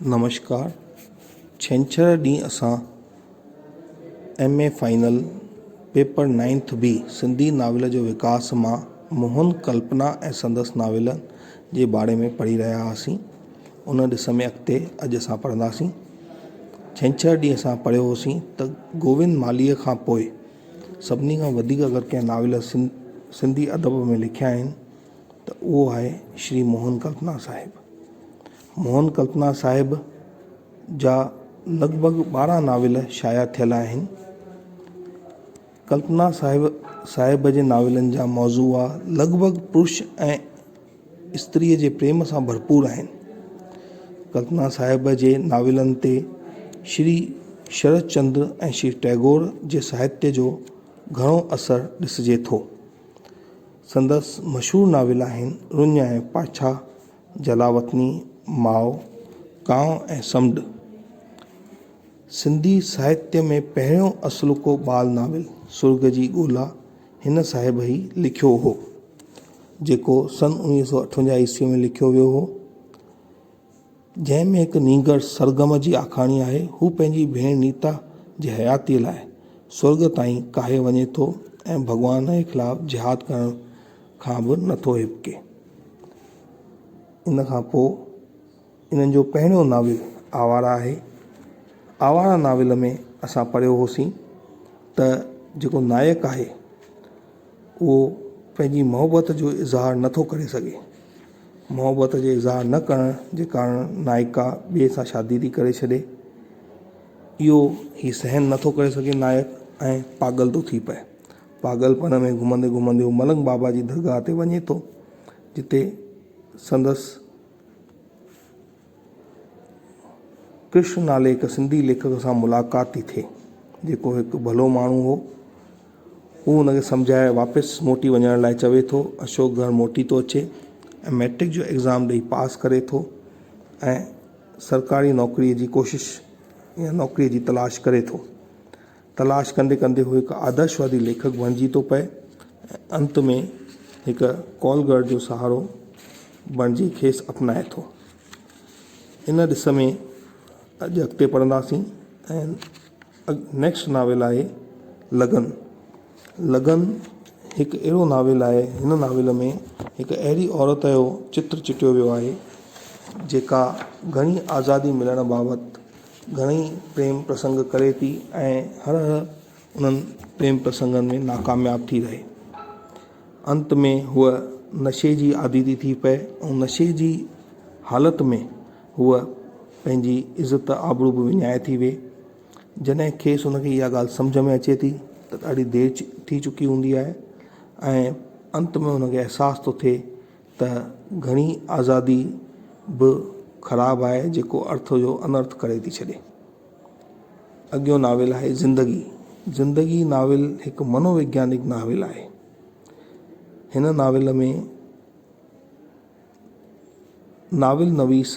نمشڪار ڇنڇر ڏينهن اسان M A final paper ninth B Sindhi novel جو وڪاس مان موهن ڪلپنا ۽ سندس ناول جي باري ۾ پڙهي رهيا هئاسين ان ڏس ۾ اڳتي اڄ اسان پڙهنداسين ڇنڇر ڏينهن اسان پڙهيو هوسين ته گووند مالهيءَ کان پوءِ سڀني کان وڌيڪ اگر ڪنهن ناول سنڌي ادب ۾ لکيا آهن ته اهو آهي شري موهن ڪلپنا صاحب. موهن ڪلپنا صاحب جا لڳ ڀڳ 12 ناول شايع ٿيل آهن. ڪلپنا صاحب صاحب جي ناولن جا موضوع لڳ ڀڳ پرش ۽ استريءَ جي پريم سان ڀرپور آهن. ڪلپنا صاحب جي ناولن تي شري شرت چندر ۽ شري ٽئگور جي ساهتيه جو گهڻو اثر ڏسجي ٿو. سندس مشهور ناول آهن رڃ ۽ پاڇا، جلاوطني، ماء، ڪانء ۽ سمنڊ. سنڌي ساهتيه ۾ پهريون اصلوڪو ٻال ناول سرڳ جي ڳولا هن صاحب ئي لکيو هو، جيڪو سن 1958 عيسوي ۾ لکيو ويو هو. جنهن ۾ هڪ نينگر سرگم جي آکاڻي آهي. هو پنهنجي ڀيڻ نيتا جي حياتيء لاء سرڳ تائين ڪاهي وڃي ٿو ۽ ڀڳوان جي خلاف جهاد ڪرڻ کان به نٿو هٻڪي. ان کان پوء انهن جو پهريون ناول آواره آهي. آواره ناول ۾ اسان پڙهيو هوسين ته جيڪو نائڪ آهي اهو پنهنجي محبت جو اظهار نٿو ڪري سگهي. محبت جي اظهار نه ڪرڻ جي ڪارڻ نائڪا ٻئي سان شادي ٿي ڪري ڇڏي. اهو هي سهن نٿو ڪري سگهي نائڪ ۽ پاڳل ٿو ٿي پئي. پاڳل پڻ ۾ گهمندي گهمندي هو ملنگ بابا جي درگاهه تي وڃي ٿو جتي سندس ڪرشن نالي هڪ سنڌي ليکڪ سان ملاقات ٿي ٿئي جيڪو هڪ ڀلو ماڻهو هو. هو هن کي سمجهائي واپس موٽي وڃڻ لاء چوي ٿو. اشوڪ گهر موٽي ٿو اچي ۽ مئٽرڪ جو ايگزام ڏئي پاس ڪري ٿو ۽ سرڪاري نوڪريء جي ڪوشش يا نوڪريء جي تلاش ڪري ٿو. تلاش ڪندي ڪندي هو هڪ آدرشوادي ليکڪ بڻجي ٿو پئي ۽ انت ۾ هڪ ڪال گرل جو سهارو بڻجي کيس اپنائي ٿو. ان ڏس ۾ اڄ اڳتي پڙهنداسين ۽ نيڪسٽ ناول آهي لگن. لگن هڪ اهڙو ناول آهي هن ناول ۾ هڪ اهڙي عورت جو چتر چٽيو ويو آهي جيڪا گهڻي آزادي ملڻ بابت گهڻئي پريم پرسنگ ڪري ٿي ۽ هر هر انهن پريم پرسنگن ۾ ناڪامياب ٿي رهي. انت ۾ هوء نشي جي عادي ٿي ٿي پئي ۽ نشي جي حالت ۾ هوء پنهنجي عزت آبرو به وڃائي ٿي ويهي. جڏهن کيس ان کي اها ڳالهه سمجهه ۾ اچي ٿي ته ڏاڍي دير ٿي چڪي هوندي آهي ۽ انت ۾ هن کي احساس ٿو ٿئي ته گهڻي آزادي به خراب آهي جيڪو ارٿ جو انرٿ ڪري ٿي ڇڏي. اڳيون ناول آهي زندگي. زندگي ناول هڪ منووگيانڪ ناول آهي. هن ناول ۾ ناول نويس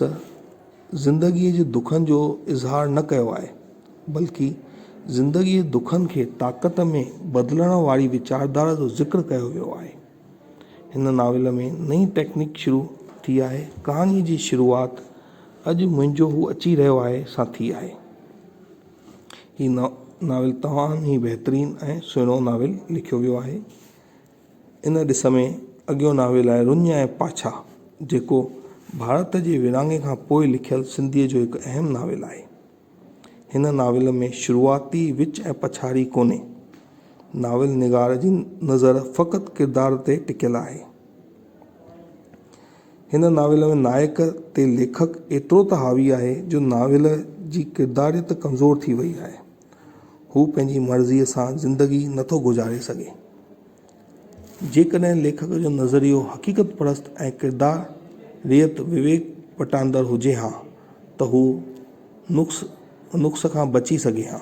زندگيء جي دکن جو اظهار نه ڪيو آهي بلڪه زندگيء جي دکن کي طاقت ۾ بدلڻ واري ويچارڌارا جو ذڪر ڪيو ويو آهي. هن ناول ۾ نئين ٽيڪنڪ شروع ٿي آهي. ڪهاڻيء جي شروعات اڄ منهنجو هو اچي رهيو آهي سان ٿي آهي. هي ناول تمام ئي بهترين ۽ سهڻو ناول لکيو ويو آهي. ان ڏس ۾ اڳيون ناول آهي رڃ ۽ پاڇا جيڪو ڀارت جي ورهاڱي کان پوء لکيل سنڌيء جو هڪ اهم ناول آهي. هن ناول ۾ شروعاتي، وچ ۽ پڇاڙي ڪونهي. ناول نگار جي نظر فقط ڪردار تي ٽڪيل آهي. هن ناول ۾ نائڪ تي ليکڪ ايترو ته حاوي آهي جو ناول جي ڪرداريت ڪمزور ٿي وئي آهي. هو پنهنجي مرضيء سان زندگي نٿو گذاري سگهي. جيڪڏهن ليکڪ جو نظريو حقيقت پرست ۽ ڪرداريت وويڪ پٽاندر هجي ها ته هو نقص نقص کان بچي سگهي ها.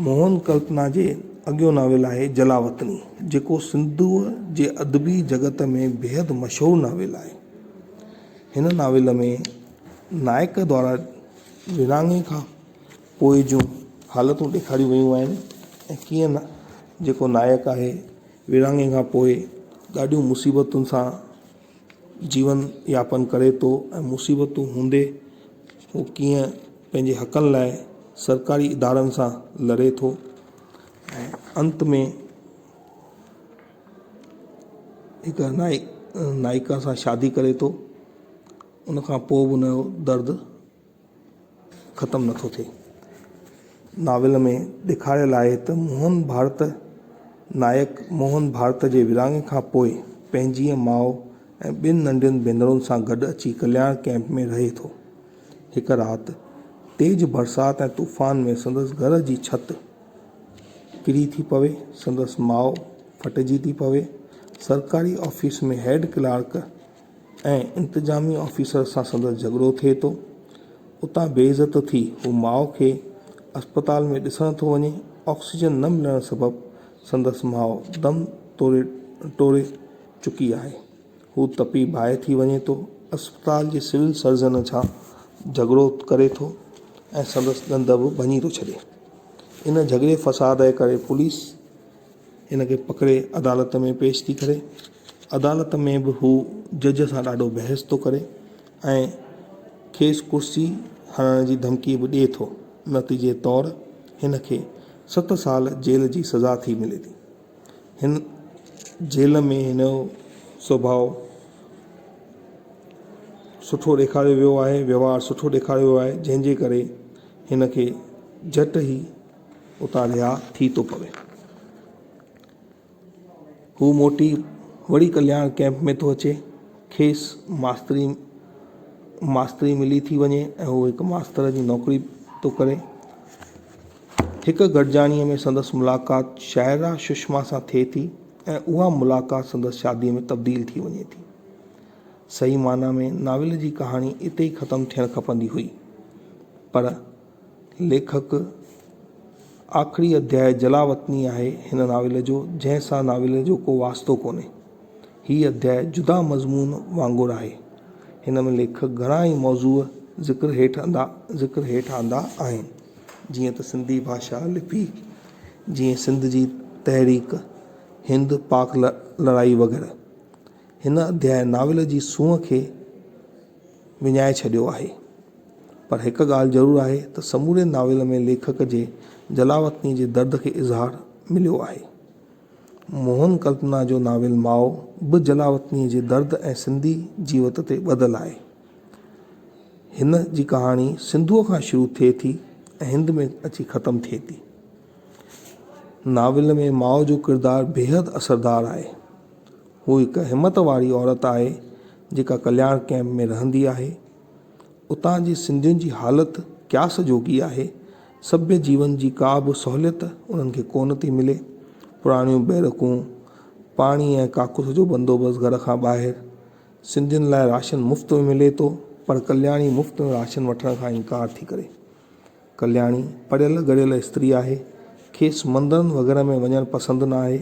موهن ڪلپنا جي اڳيون ناول آهي جلاوطني جيڪو سنڌوء جي ادبي جڳت ۾ بيحد مشهور ناول آهي. هن ناول ۾ نائڪ دوارا ورهاڱي کان پوء جون حالتون ڏيکاريون ويون آهن ۽ ڪيئن جيڪو نائڪ آهي ورهاڱي کان پوء ڏاڍيون مصيبتن سان جيون ياپن ڪري ٿو ۽ مصيبتون هوندي هو ڪيئن پنهنجي حقن لاء سرڪاري ادارن سان لڙي ٿو ۽ انت ۾ هڪ نائڪا سان شادي ڪري ٿو ان کان پوءِ به ان جو درد ختم نٿو ٿئي. ناول ۾ ڏيکاريل آهي ته موهن ڀارت نائڪ موهن ڀارت جي ورهاڱي کان پوءِ پنهنجيء ماء ۽ ٻن ننڍين ڀينرن سان گڏ اچي ڪلياڻ ڪئمپ ۾ رهي ٿو. هڪ رات تيز برسات ۽ طوفان ۾ سندس گهر جي ڇت ڪري ٿي پوي، سندس ماء ڦٽجي ٿي پوي. سرڪاري آفيس ۾ هيڊ ڪلارڪ ۽ انتظامي آفيسر سان سندس جهڳڙو ٿئي ٿو. اتان بي عزت ٿي هو ماء کي اسپتال ۾ ڏسڻ ٿو وڃي. آڪسيجن نه ملڻ سبب سندس ماء دم توڙي ٽوڙي چڪي آهي. هو تپي باهه ٿي وڃي ٿو. اسپتال جي سول سرجن سان جهڳڙو ڪري ٿو ۽ سندس ڏند به ڀڃي ٿو ڇڏي. ان جهڳڙي فساد جي ڪري پوليس هن کي پڪڙي عدالت ۾ پيش ٿي ڪري. عدالت ۾ به هو جج سان ڏاڍو بحث ٿو ڪري ۽ کيس ڪرسي هڻڻ جي ڌمڪي به ڏئي ٿو. نتيجي طور هن کي ست سال جيل جي سزا ٿي ملي ٿي. هن جيل ۾ هن جو سڀاء سٺو ڏيکاريو ويو آهي، ويوهار سٺو ڏيکاريو ويو آهي، جنهن جي ڪري هن کي جهٽ ئي اتان رها ٿي ٿو پوي. هو موٽي وري ڪلياڻ ڪئمپ ۾ ٿو اچي. کيس ماستري ماستري ملي ٿي وڃي ۽ هو هڪ ماستر جي نوڪري ٿو ڪري. هڪ گڏجاڻيء ۾ سندس ملاقات شاعره سشما سان ٿئي ٿي ۽ اها ملاقات سندس شاديء ۾ تبديل ٿي وڃي ٿي. صحيح معنيٰ ۾ ناول جي ڪهاڻي اتي ئي ختم ٿيڻ کپندي هئي. پر ليکڪ آخري اڌياء جلاوطني آهي هن ناول جو، جنهن سان ناول جو ڪو واسطو ڪونهي. هي اڌياء جدا مضمون وانگر آهي. هن ۾ ليکڪ گهڻا ئي موضوع ذڪر هيٺ اندا ذڪر هيٺ آندا آهن، جيئن ته سنڌي ڀاشا، لپي، جيئن سنڌ جي تحريڪ، هند پاڪ لڙائي وغيره. هن اڌياء ناول جي سونهن کي وڃائي ڇڏيو آهي. پر هڪ ڳالهه ضرور آهي ته سموري ناول ۾ ليکڪ جي جلاوطني جي درد کي اظهار مليو آهي. موهن ڪلپنا جو ناول ماء به جلاوطني جي درد ۽ سنڌي جيوت تي ٻڌل آهي. هن جي ڪهاڻي سنڌوء کان شروع ٿئي ٿي ۽ هند ۾ اچي ختم ٿئي ٿي. ناول ۾ ماء جو ڪردار بيحد اثردار آهي. هوء هڪ همت واري عورت آهي جيڪا ڪلياڻ ڪئمپ ۾ رهندي آهي. اتان جي سنڌين جي حالت قياس جوڳي آهي. سڀيه جيون جي ڪا به سهوليت انهن کي ڪونه ٿي ملي. پراڻيون بيرڪون، پاڻي ۽ ڪاڪوس جو بندوبست گهر کان ٻاهر. سنڌين لاء راشن مفت ۾ ملي ٿو پر ڪلياڻي مفت ۾ راشن وٺڻ کان انڪار ٿي ڪري. ڪلياڻي پڙهيل ڳڙهيل استري آهي. کيس مندرن وغيره ۾ وڃڻ پسند نه آهي.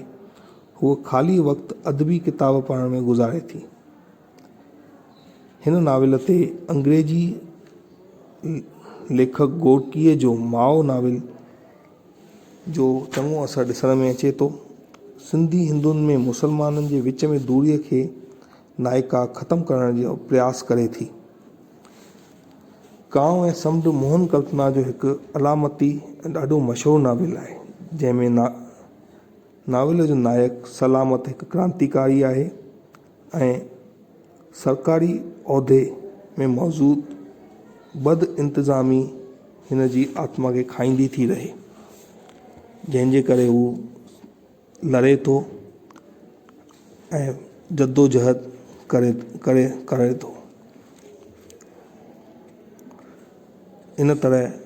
هوء خالي وقت ادبي ڪتاب پڙهڻ ۾ گذاري ٿي. هن ناول تي انگريزي ليکڪ گورڪيء جو ماء ناول جو چڱو اثر ڏسڻ ۾ اچي ٿو. سنڌي هندن ۾ مسلمانن جي وچ ۾ دوريء کي نائڪا ختم ڪرڻ جو پرياس ڪري ٿي. ڪانء ۽ سمنڊ موهن ڪلپنا جو هڪ علامتي ۽ ڏاڍو مشهور ناول آهي، جنهن ۾ ناول جو نائڪ سلامت هڪ ڪرانتيڪاري آهي ۽ سرڪاري عهدي ۾ موجود بد انتظامي هن جي آتما کي کائيندي ٿي رهي، جنهن جي ڪري هو لڙي ٿو ۽ جدوجهد ڪري ڪري ڪري ٿو. ان طرح.